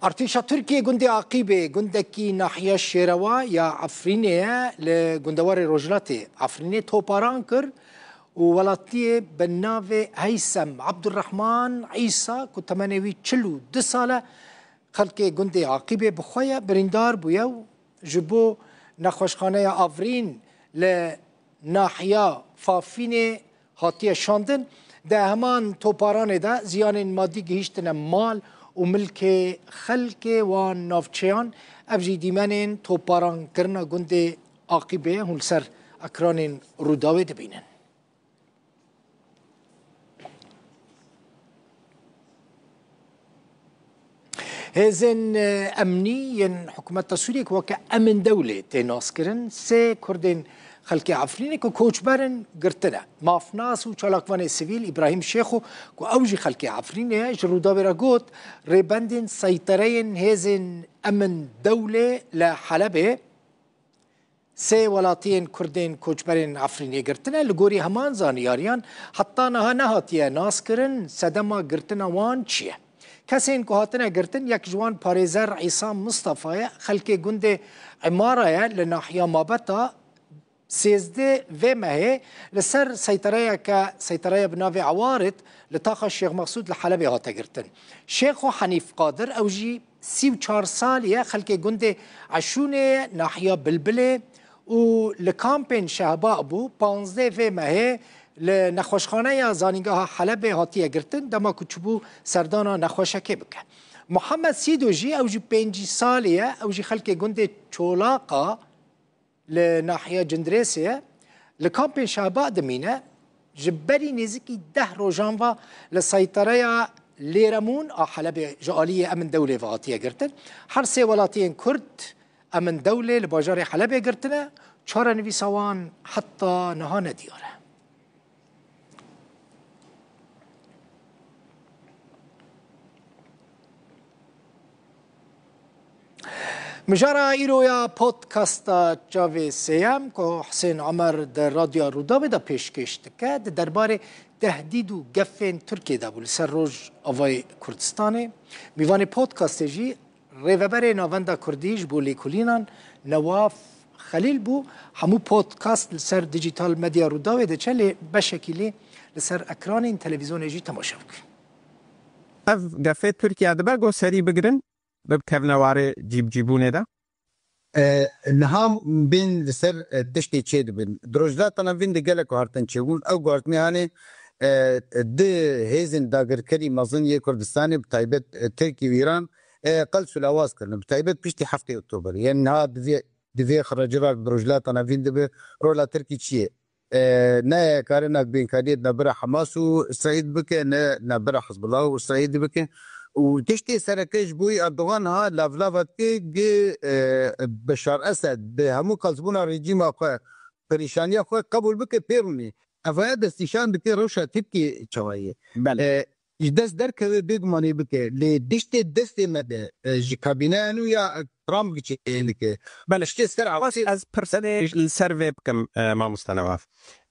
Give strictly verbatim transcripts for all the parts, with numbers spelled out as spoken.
Artêşa Tirkiyê gundê Aqîbê, gundekî nahiya Şêrewa ya Efrînê ye, li gundewarê rojhilatê Efrînê toparan kir û welatiyê bi navê Heysem Abdurrahman Îsa, ku temenê wî çil û du sal e, xelkê gundê Aqîbê bi xwe ye, birîndar bûye û ji bo nexweşxaneya Afrîn li nahiya Fafînê hatiye şandin. Di heman toparanê de ziyanên madî gihîştine mal û milkê xelkê wan navçeyan. Ev jî dîmenên toparankirina gundê Aqîbê hûn li ser ekranên Rûdawê dibînin. Hêzên, e, emnî yên hikûmeta Sûriyê ku weke Emin Dewlê tê naskirin, sê Kurdên xelkê Efrînê ku koçber in girtine. Mafnas û çalakvanê sivîl Îbrahîm Şêxo ku ew jî xelkê Efrînê ye, ji Rûdawê re got, rêbendên seytereyên hêzên Emin Dewlê li Helebê sê welatiyên Kurdên koçberên Efrînê girtine. Li gorî heman zanyariyan, heta niha nehatiye naskirin sedema girtina wan çi ye. Kesên ku hatine girtin, yek ji wan parêzer Îsa Mistefa ye, xelkê gundê Îmara ye li nahiya Mabeta. Sêzdeh vê mehê li ser seytereyeke, seytereya bi navê Ewarit li taxa Şêx Mexsûd li Helebê hate girtin. Şêxo Henîf Qadir, ew jî sî û çar salî ye, xelkê gundê Eşûnê ye, nahiya Bilbilê û li kampên Şehba bû, panzdeh vê mehê li nexweşxaneya Zanîngeha Helebê hatiye girtin, dema ku çûbû serdana nexweşekê bike. Muhammed Sîdo jî, ew jî pêncî salî ye, ew jî xelkê gundê Çolaqa li nahiya Cindirêsê ye. Li kampên Şehba dimîne. Ji berî nêzîkî deh rojan ve li seytereya Lêremûn a Helebê ji aliyê Emin Dewlê ve hatiye girtin. Her sê welatiyên Kurd Emin Dewlê li bajarê Helebê girtine. Çarenivîsa wan heta niha nediyar e. Mijara îro ya podcasta Çavê Sêyem ku Hisên Omer di Radyoya Rûdawê de pêşkêş dike, di derbarê tehdîd û gefên Tirkiyê de bû li ser Rojavayê Kurdistanê. Mîvanê podcastê jî Rêveberê Navenda Kurdî ji bo lêkolînan Newaf Xelîl bû. Hemû podcast li ser Digital Media Rûdawê diçe, lê beşekî lê li ser ekranên televîzyonê jî temaşe bikin. Ev gefê Tirkiye dibe ku serî bigirin, bikevne warê cîbcîbûnê de? E, niha bên li ser, e, tiştê çêdibin. Di Rojhilata Navîn de gelek guhartin çêbûn. Ew guhartinê hanê, e, di hêzên dagirkerî mezin yê Kurdistanê, bi taybet, e, Tirkî û Îran, e, qels û lawaz kirine. Bi taybet piştî heftê Oktober. Yên niha divê, divê xiracira di Rojhilata Navîn de bi rola Tirkî çi ye? E, ne karina bênkariyê di navbera Hamas û Îsraîl bike, ne navbera Hizbullah û Îsraîl bike. Û tiştê sereke ji bo Erdogan ha lavlava dike, gi, e, Beşar Esed bi hemû qelsbûna rejîma xwe, perîşaniya xwe qebûl bike, pê rûnê. Evaya destnîşan dike rewşa Tirkiyê çawa ye. Belê. E, ji dest derkeve bêgumanî bike. Lê diştê destê me de, e, ji kabîneya nû ya Trump giçê dike. Belê. Tiştê ser Awas awasê ez pirsenê li ser vê bikim, e, mamoste Newaf.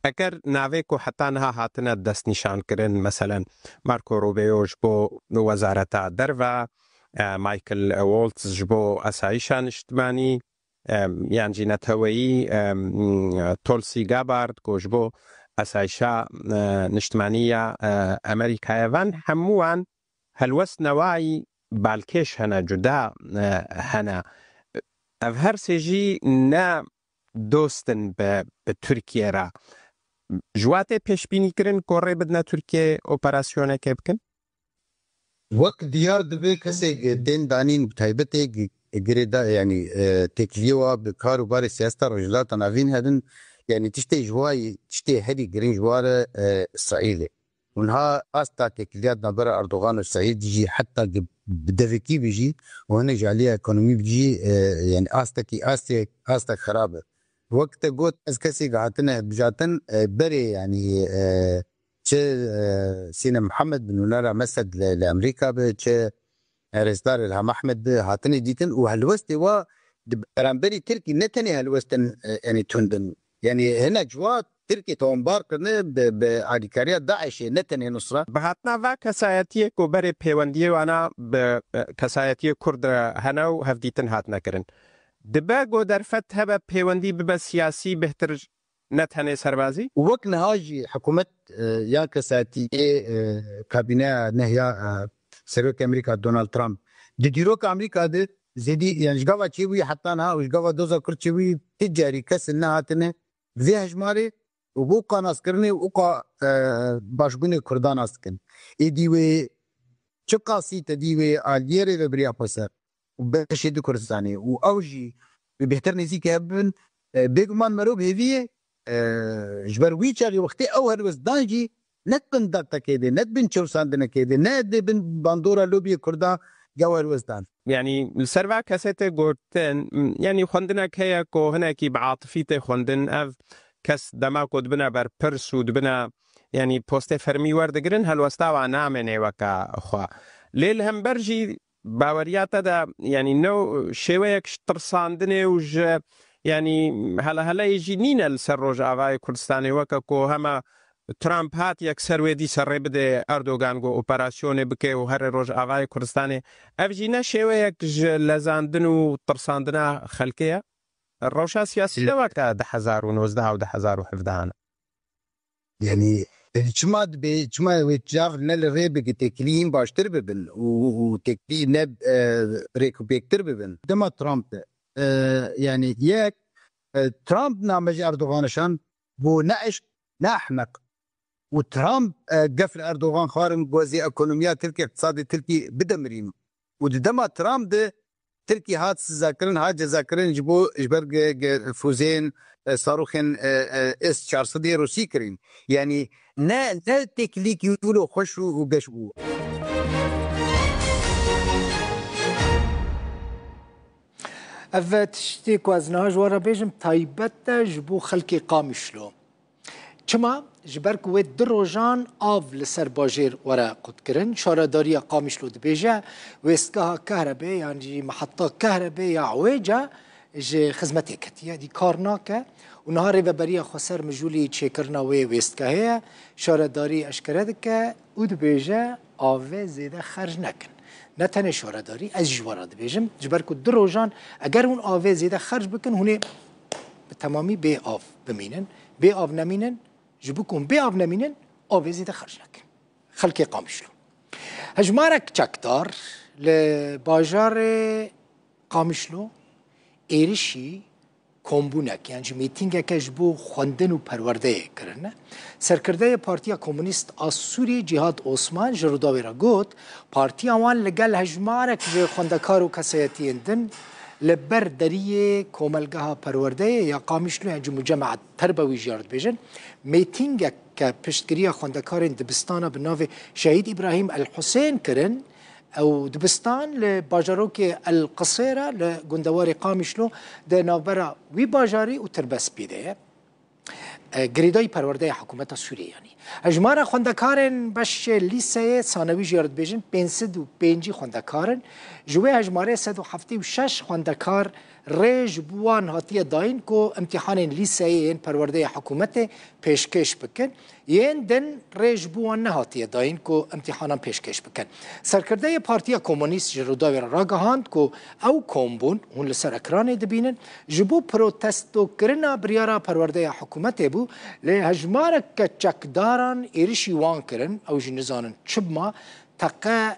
Eger navê ku heta niha hatine destnîşankirin, meselen, Marco Rubio ji bo wezareta derve, e, Michael Waltz ji bo asayîşa niştimanî, em, yan jî neteweyî, em, Tulsi Gabbard ku ji bo asayîşa, e, niştimanî ya, e, Amerîkayê, van hemû wan helwestnewayî balkêş hene, cuda, e, hene. Ev her sê jî ne dost in bi, bi Tirkiye re. Ji wa tê pêşbînî kirin ku rê bidine Tirkiye operasyonekê bikin? Wek diyar dibe kesê tên danîn bi taybetê gi-, girêda, yanî, e, têkiliyê wa bi kar û barê siyaseta Rojhilata Navîn hebin, yanî tiştê ji wa yî, tiştê herî girîng ji wa re, e, Îsraîl e. Û niha asta têkiliya di navbera Erdogan û Îsraîl de jî heta gi-, bi devekî be jî û hinek ji alîya ekonomî be jî, e, yanî astekî, astek, astek xerab e. Wek te got, ez kesê hatine hilbijartin, e, berê, yanî, e, çi, e, Sîne Mihemed bi nûnera Mesed li, li Amerîka be, çi, e, rêzdar Îlham Ehmed be, hatine dîtin û helwestê wa di beramberî Tirkî ne tenê helwestin, e, yanî tund in. Yanî hinek ji wa Tirkiyê tawanbar kirine bi, bi alîkariya DAIŞê, ne tenê Nusra. Bi hatina va kesayetiyê ku berê pêwendiyê wana bi, e, kesayetiyê Kurd re hene û hevdîtin hatine kirin. Dibe ku derfet hebe pêwendî bibe siyasî bêhtir ne tenê serbazî? Wek niha jî hikûmet, e, yan kesayetiyê, e, kabîneya nehiya, e, Serokê Amerîka Donald Trump. Di dîroka Amerîka de zêdî, yani ji gava çêbûyî heta niha û ji gava doza Kurd çêbûyî ti carî kes nehatine vê hejmarê û bo qanaskirinê û qa, e, başbûnê Kurdan nas dikin. Êdî wê çiqasî te dî wê aliyê rêvebiriya xweser û beşê di Kurdistanê û ew jî bi bêhtir nêzîkî hev bibin, e, bêguman merov hêvî ye, e, ji ber wî çaxê wextê ew helwestdan jî ne di bin daqtekê de, ne di bin çewsandinekê de, ne di bin bandora lobiyê Kurda ew helwestdan. Yanî li ser va kesê tê gotin, m, yanî xwendinek heye ku hinekî bi atifî tê xwendin. Ev kes dema ku dibine berpirs û dibine, yanî postê fermî werdigirin, helwesta wan namêne weke xwe. Lê li hember jî baweriya te de, yanî ne şêweyek ji tirsandinê û ji, yanî heleheleyê jî nîne li ser Rojavayê Kurdistanê, weke ku hema Trump hat yekser wê dîsa rê bide Erdogan ku operasyonê bike û here Rojavayê Kurdistanê. Ev jî ne şêweyek ji lezandin û tirsandina xelkê ye? Rewşa siyasî de weke du hezar û nozdeh û du hezar û hevdeh e. Yanî, e, çima dibe, çima wê cav ne li rê bigin, têkilî hîn baştir bibin û, û têkilî ne, e, rêkûpêktir bibin? Dema Trump de, e, yanî yek, e, Trump name ji Erdogan şand bo ne eşq, ne ehmeq. Û Trump, e, gef li Erdogan xwarin, ku ez ê ekonomiya Tirkî, îqtisadê Tirkî bidemirînim. Û di dema Trump de Tirkî hat sizakirin, hat cezakirin ji bo, ji ber ge-, ge-, fûzeyên, e, sarûxên, e, e, S çar sed yê Rûsî kirin. Yanî ne, ne têkilîkî wilo xweş û, û geş bû. Ev tiştê ku ez niha ji we re bêjim, taybet e ji bo xelkê Qamişlo. Çima? Ji ber ku wê du rojan av li ser bajêr were qutkirin. Şaredariya Qamişlo dibêje, wêstgeha kehrebê yan jî meheta kehrebê ya Ewêca ji xizmetê ketiye, dî kar nake û niha Rêveberiya Xweser mijûlî çêkirina wê wêstgehê ye. Şaredarî eşkere dike û dibêje, avê zêde xerc nekin. Ne tenê şaredarî, ez jî ji we re dibêjim, ji ber ku du rojan eger hûn avê zêde xerc bikin, hûn ê bi temamî bê av bimînin. Bê av nemînin, ji bo ku hûn bê av nemînin, avê zêde xerc nekin. Xelkê Qamişlo. Hejmarek çekdar li bajarê Qamişlo êrişî kombûnek, yan jî mîtîngeke ji bo xwendin û perwerdeyê kirine. Serkirdeyê Partiya Komûnîst a Sûriyê Cîhad Osman ji Rûdawê re got, partiya wan li gel hejmarek ji xwendekar û kesayetiyên din li ber deriyê komelgeha perwerdeyê ya Qamişlo, yan jî Mucemaet Terbewî jî ya dibêjin, mîtîngeke piştgiriya xwendekarên dibistana bi navê Şehîd Îbrahîm El Husên kirin. Ew dibistan li bajarokê El Qisêra li gundewarê Qamişlo di navbera wî bajarî û Tirbespî de ye. E, girêdayî perwerdeya hikûmeta Sûriyê yanî. Hejmara xwendekarên beşê lîseyê sanewî jî ya dibêjin pênc sed û pêncî xwendekar in. Ji wê hejmarê sed û heftê û şeş xwendekar rê ji bo wan hatiye dayîn ku imtîhanên lîseyê yên perwerdeya hikûmetê pêşkêş bikin. Yên din rê ji bo wan nehatiye dayîn ku imtîhanan pêşkêş bikin. Serkirdeyê Partiya Komûnîst ji Rûdawê re ragihand ku ew kombûn, hûn li ser ekranê dibînin, ji bo protestokirina biryara perwerdeya hikûmetê bû, lê hejmareke çekdaran êrişî wan kirin, ew jî nizanin çi bima, teqe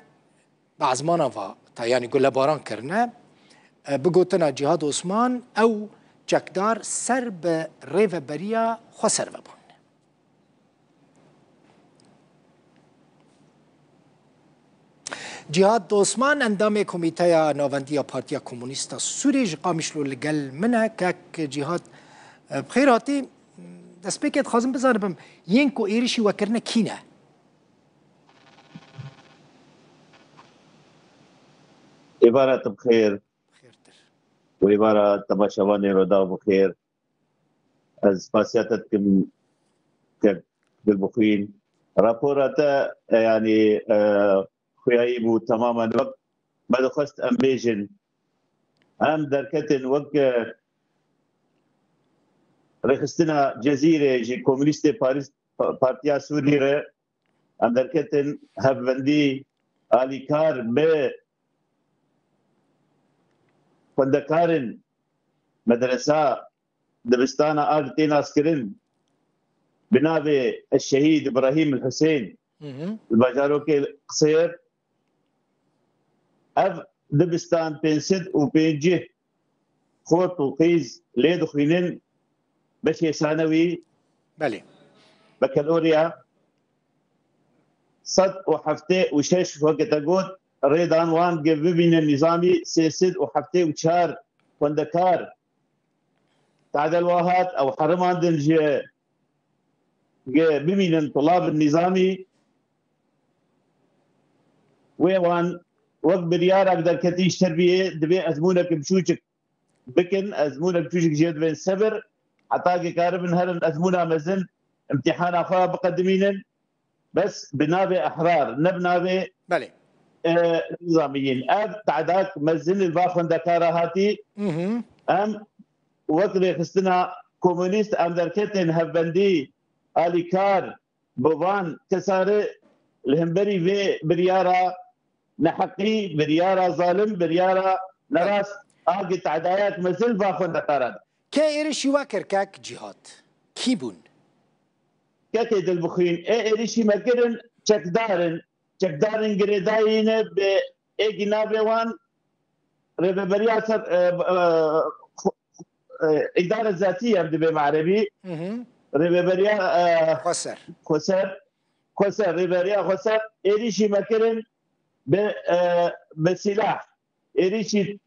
bi ezmana va te, yanî gulebaran kirine. E, bi gotina Cîhad Osman, ew çekdar ser bi Rêveberiya Xweser ve bûn. Cîhad Osman, endamê Komîteya Navendî ya Partiya Komûnîst a Sûriyê ji Qamişlo li gel min e. Kek Cîhad, e, bi xêr hatî. Destpêkê dixwazim bizanibim, yên ku êrişî we kirine kî ne? Êvara te bi xêr. Xêrtir. Û êvara temaşevanê Rûdaw bi xêr. Ez spasiya te dikim kek Dilbixwîn. Rapora te, e, yanî, e, xuyayî bû temamen. Wek me dixwest em bêjin, em derketin wek, e, rêxistina Cezîrê ji Komûnîstê Parîs, Pa-, Partiya Sûrî re em derketin hevbendî alîkar bi xwendekarên medresa dibistana a li tê naskirin bi navê Şehîd Îbrahîm Husên Hı hı. li bajarokê Qisêr. Ev dibistan pênc sed û pêncî xort û qîz lê dixwînin, beşê sanewî, Belê. Bekalorya, sed û heftê û şeş, weke te got, rêdan wan ge bibînin nîzamî, sê sed û heftê û çar xwendekar tadel wa hat, ew herimandin ji ge bimînin tulabin nîzamî. Wê wan wek biryarek derketî ji terbiyê, divê ezmûnek biçûçik bikin, ezmûnek biçûçik jê divên sebir, heta ke karibin herin ezmûna mezin, imtîhana xwe biqedimînin, bes bi navê ehrar, ne bi navê, Belê. e, nizamiyîn. Ev tedak mezin li va xwendekara hatî. Hı hı. Em wek rêxistina komûnîst em derketin hevbendî alîkar bi van kesarê li hemberî vê biryara neheqî, biryara zalim, biryara nerast, a gi tedayak mezin va xwendekara de. Kê êrişî we kir, kek Cîhat? Kî bûn? Kekê Dilbixwîn, ê êrişî me kirin çekdar in. Çekdarên girêdayî ne bi êgî navê wan rêveberiya ser, e, e, xu-, e, îdare zatî em dibê me erebî. Hı hı. Rêveberiya, e, Xweser. Xweser. Xweser, rêveberiya Xweser êrîşî me kirin bi, e, bi sîlah. Êrîşî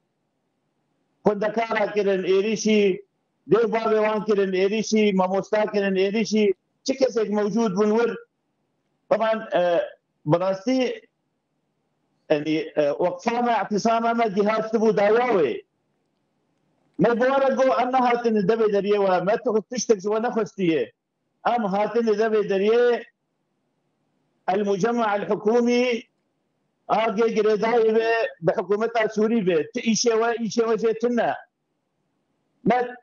xwendekara kirin, êrîşî dê û bavê wan kirin, êrîşî mamosta kirin, êrîşî çi kesek mewcûd bûn wir. Teban, e, bi rastî, yanî, e, weqfa me, îtisama me gihaştibû dayawe. Me bi we re got, em nehatine devê deriyê we, me tu-, tiştek ji we nexwestiye. Em hatine devê deriyê, el mucemma el hukûmî, agê girêdayî be, bi hikûmeta Sûrî be. Ti îşê we, îşê we jê tune. Me,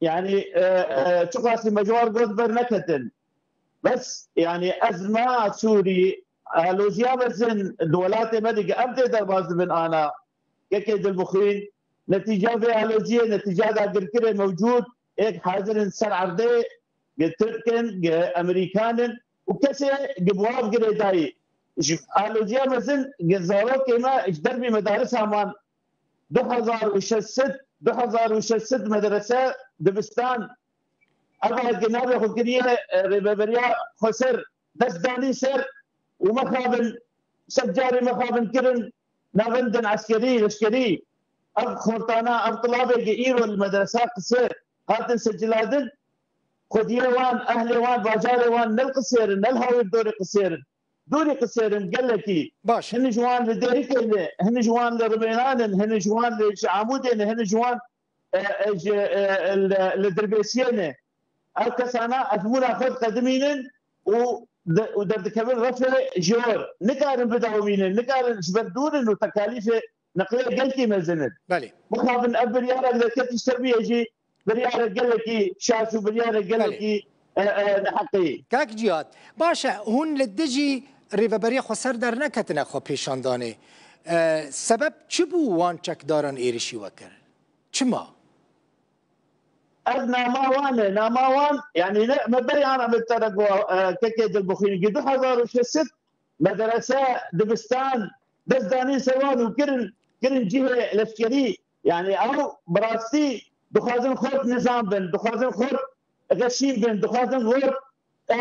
yanî, e, e, çiqasî me ji wan got berneketin. Bes, yanî ez me Sûrî, aloziya mezin di welatê me dike, em tê derbas dibin ana. Kekê Dilbixwîn, netîca vê aloziyê, netîca dagirkirê mewcûd, êk hazir in ser erdê, gi Tirk in, gi Emerîkan in û kesê gi bi wan girêdayî. Ji aloziya mezin gi zarokê me ji derbî medarisa man du hezar û şeş sed, du hezar û şeş sed medrese, dibistan. Eva gi navê xwe kiriye, e, Rêveberiya Xweser dest danî ser û mexabin, sed carî mexabin kirin, navendin eskerî, leşkerî. Ev xortana, ev tilabê gi îro li medresa Qisêr hatin seciladin, xwediyê wan, ehlê wan, bajarê wan ne li Qisêr in, ne li Hawîrdorê Qisêr in. Dûrî Qisêr in gelekî. Baş. Hin ji wan li Dêrikê ne, hin ji wan li Rimênan in, hin ji wan li, ji Amûdê ne, hin ji wan, e, e, ji, e, li, li Dirbêsiyê ne. Ev kesana ezmûna xwe diqedimînin û de-, û derdikevin refê jor. Nikarin bidawimînin, nikarin ji ber dûr in û tekalîfê neqlê gelkî mezin in. Belê. Mixabin ev biryarek derketî ser bûye jî biryarek gelekî şaş û biryarek Belê. gelekî, e, e, neheqî. Kak Cihat, baş e, hûn li dijî Rêveberiya Xweser derneketine xwe pêşandanê. E, sebeb çi bû wan çekdaran êrişî we kir? Çima? Ev nama wan e, nama wan, yanî ne, me berê ana min te re got, e, kekê Dilbixwîn, gi du hezar û şeş sed medrese, dibistan, dest danîn ser wan û kirin, kirin cihê leşkerî. Yanî ew bi rastî dixwazin xort nizam bin, dixwazin xort xeşîn bin, dixwazin xort, e, e,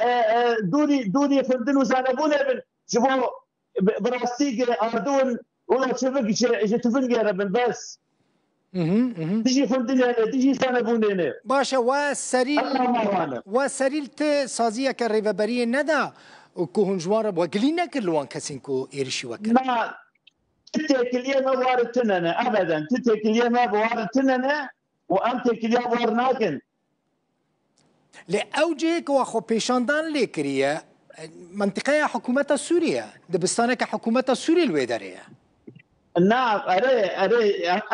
e, e, dûrî, dûrî xwendin û zanebûnê bin. Ji bo bi, bi rastî gi ardûn wila çivik ji, ji tivingê re bin bes. Mhm, mhm. Dijî xwendinê ne, dijî zanebûnê ne. Baş e, we serî, Ev nama wan e. we serî li ti saziyeke rêveberiyê neda ku hûn ji wan re we gilî nekir li wan kesên ku êrişî we kir? Na, ti têkiliyê me war tune ne, ebeden. Ti têkiliyê me bi war tune ne û em têkiliya war nakin. Lê ew cihê ku we xwe pêşandan lê kiriye, mentiqeya hikûmeta Sûrî ye. Dibistaneke hikûmeta Sûrî li wê derê ye. Na, erê, erê,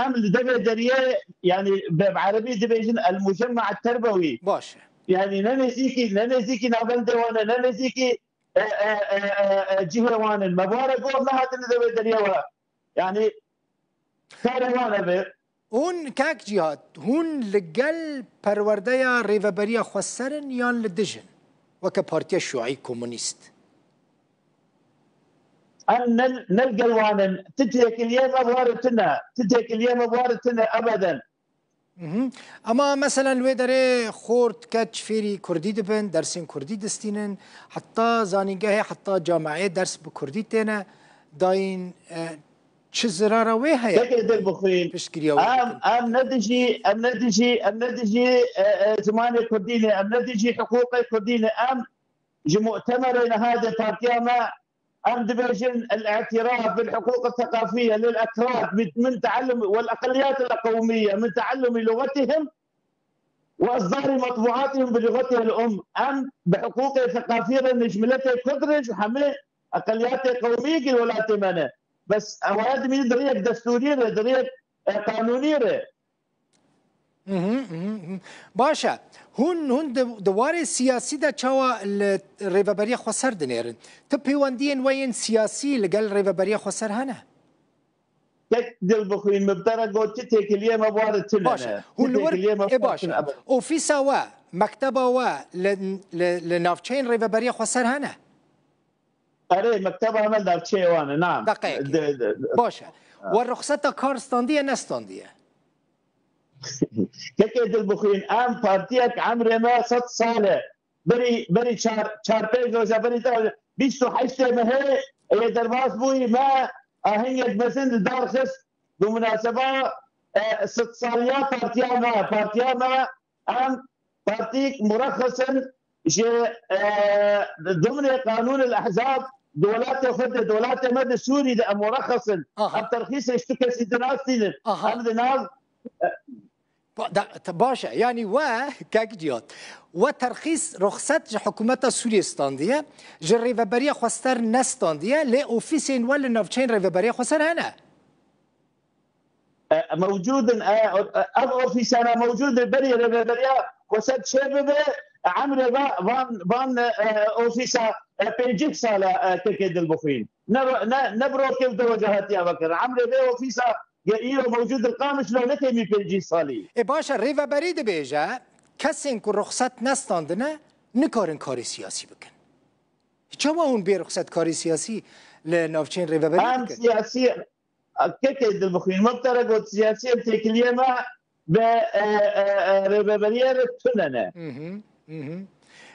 em li devê deriyê, yani bi, bi erebî dibêjin el-mucemma et-terbewî. Baş e. Yani ne nêzîkî, ne nêzîkî navendê wan e, ne nêzîkî, e, e, e, e, e, cihê wan in. Me bi wan re got nehatine devê deriyê we. Yani karê wan e bi. Hûn, kak Cîhad, hûn li gel perwerdeya Rêveberiya Xweser in yan li dij in? Weke Partiya Şuî Komunîst. Em ne, ne li gel wan in. Ti têkiliyê me bi wan re tune. Ti têkiliyê me bi wan re tune ebeden. Mhm. Ama meselen li wê derê xort, keç fêrî kurdî dibin, dersên kurdî distînin. Heta zanîngehê, heta cameyê ders bi kurdî têne dayîn. E, çi zirara wê heye? Piştgiriya wê em, dikin. Em ne dijî, em ne dijî, em ne dijî, e, e, zimanê kurdî ne, em ne dijî hiqûqê kurdî ne. Em ji mu'temerê nihadê partiya me, em dibêjin el-i'tiraf bil-huqûq el-seqafiye lil-ekrad min, min teallum, wel-eqliyat el-qewmiye min teallumi lugatihim ve isdari metbuatihim bi lugatihil um. Em bi hiqûqê seqafî re ne, ji miletê kurd re, ji hemê eqeliyatê qewmî ki welatê me ne. Bes ew ya dimî di rêyek destûrî re, di rêyek, e, qanûnî re. Mhm, mhm, mhm. Baş e. Hûn, hûn di, di warê siyasî de çawa li Rêveberiya Xweser dinêrin? Ti pêwendiyên we yên siyasî li gel Rêveberiya Xweser hene? Tek dil bixwîn, min bi te re got, çi têkiliyê me bi wan re tune ne. Baş e. Hûn li wir, ê, baş e. Ofîsa we, mekteba we li, li, li navçeyên Rêveberiya Xweser hene? Erê, mekteba me navçeyê wan e, na. Deqeyekê. De, de, de. Baş e. Ha. We ruxseta kar standiye, nestandiye? Kekê dil bixwîn, em partiyek emrê me sed sal e. Berî, berî çar, çar pênc roja berî te, bîst û heştê mehê yê derbas bûyî me ahengek mezin li dar xist bi munaseba, e, sed saliya partiya me. Partiya me, em partîk murexis in ji, e, dimrê qanûn el-ehzab di welatê xwe de, di welatê me di Sûrî de em murexis in. Aha. Em terxîsê ji tu kesî dinastînin. Aha. Em di nav, e, Ba-, da-, te-, baş e. Yanî we, kek Cîhad, we terxîs, ruxset ji hikûmeta Sûriyê standiye, ji Rêveberiya Xweser nestandiye, lê ofîsên we li navçeyên Rêveberiya Xweser hene. E, mewcûd in, e, e, ev ofîsana mewcûd in, berî Rêveberiya Xweser çêbibe, emrê va-, van, van, e, ofîsa, e, pêncî sal e, e, kekê dil bixwîn. Ne ro-, ne, ne bi rokê du roja hatiye vekirin. Emrê vê ofîsa ge îro mewcûd in Qamişlo ne kêmî pêncî salî. Ê, baş e, Rêveberî dibêje, kesên ku ruxset nestandine, nikarin karê siyasî bikin. Çawa hûn bê ruxset karê siyasî li navçeyên Rêveberî dikin? Em siyasî, kekê dil bixwîn, me bi te re got, siyasî em têkiliyê me bi, e, e, e, Rêveberiyê re tune ne. Mhm, mhm.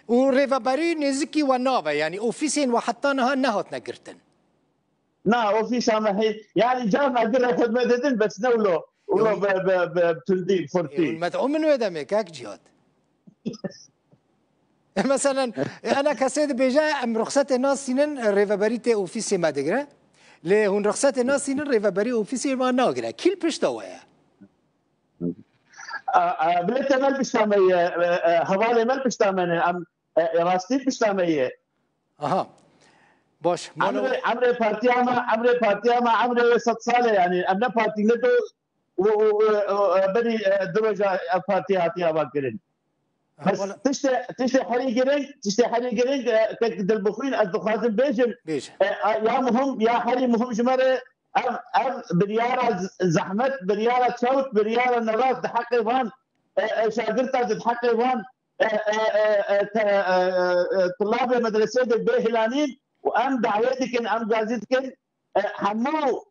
Û Rêveberî nêzikî we nabe, yanî ofîsên we heta niha nehatine girtin? Na, ofîsa me hê, yanî carna gire xwe me didin, bes ne wilo, wilo Yo. bi, bi, bi tundî, Ê, xurtî. Hûn medûm in wê demê, kek Cîhad. E, meselen, e, ena kesê dibêje, em ruxsetê nasînin, rêveberî tê ofîsê me digire. Lê hûn ruxsetê nasînin, rêveberî ofîsê me nagire. Kî li pişta we ye? A, a, bilê te me li pişta me ye, e, e, hevalê me li pişta me ne, em, e, e, rastî li pişta me ye. Aha. Baş. Emrê, emrê partiya me, emrê partiya me, emrê wê sed sal e, yanî em ne partî ne do û, û, û, û, û, berî, e, du roja ev partî hatiye avakirin. Ha, Bes wala- tiştê, tiştê herî giring, tiştê herî giring, e, kek dil bixwîn, ez dixwazim bêjim. Bêje. E, a, ya muhim, ya herî muhim ji me re ev, ev biryara z-, zehmet, biryara çewt, biryara nerast di heqê van, e, e, şagirta di heqê van, e, e, e, e, te, e, e, e, tulabê medresê de bê hilanîn û em dawê dikin, em gazî dikin, e, hemû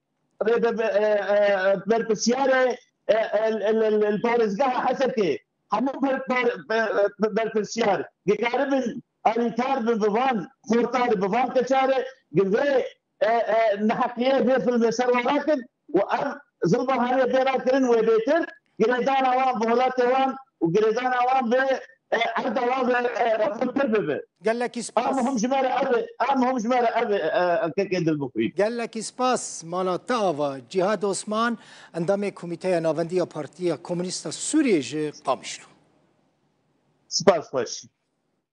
rêbe-, e, e, e, berpirsiyarê, e, e, li, li, li, li parêzgeha Hesekê, hemû ber-, ber-, ber-, berpirsiyar dikaribin alîkar bin bi van xortarê, bi van keçarê, gi vê, e, e, neheqiyê vê filmê ser wan rakin û ev zilma hane bê rakirin wê bêtir, girêdana wan bi welatê wan û girêdana wan bi, e, erda wan ve, e, firtir bibe. Gelekî spas. A muhim ji me re ev e, a muhim ji me re ev e, e, kekê dil bixwî. Gelekî spas, mala te ava. Cîhad Osman, endamê Komîteya Navendî ya Partiya Komûnîst a Sûriyê ji Qamişlo. Spas xweş.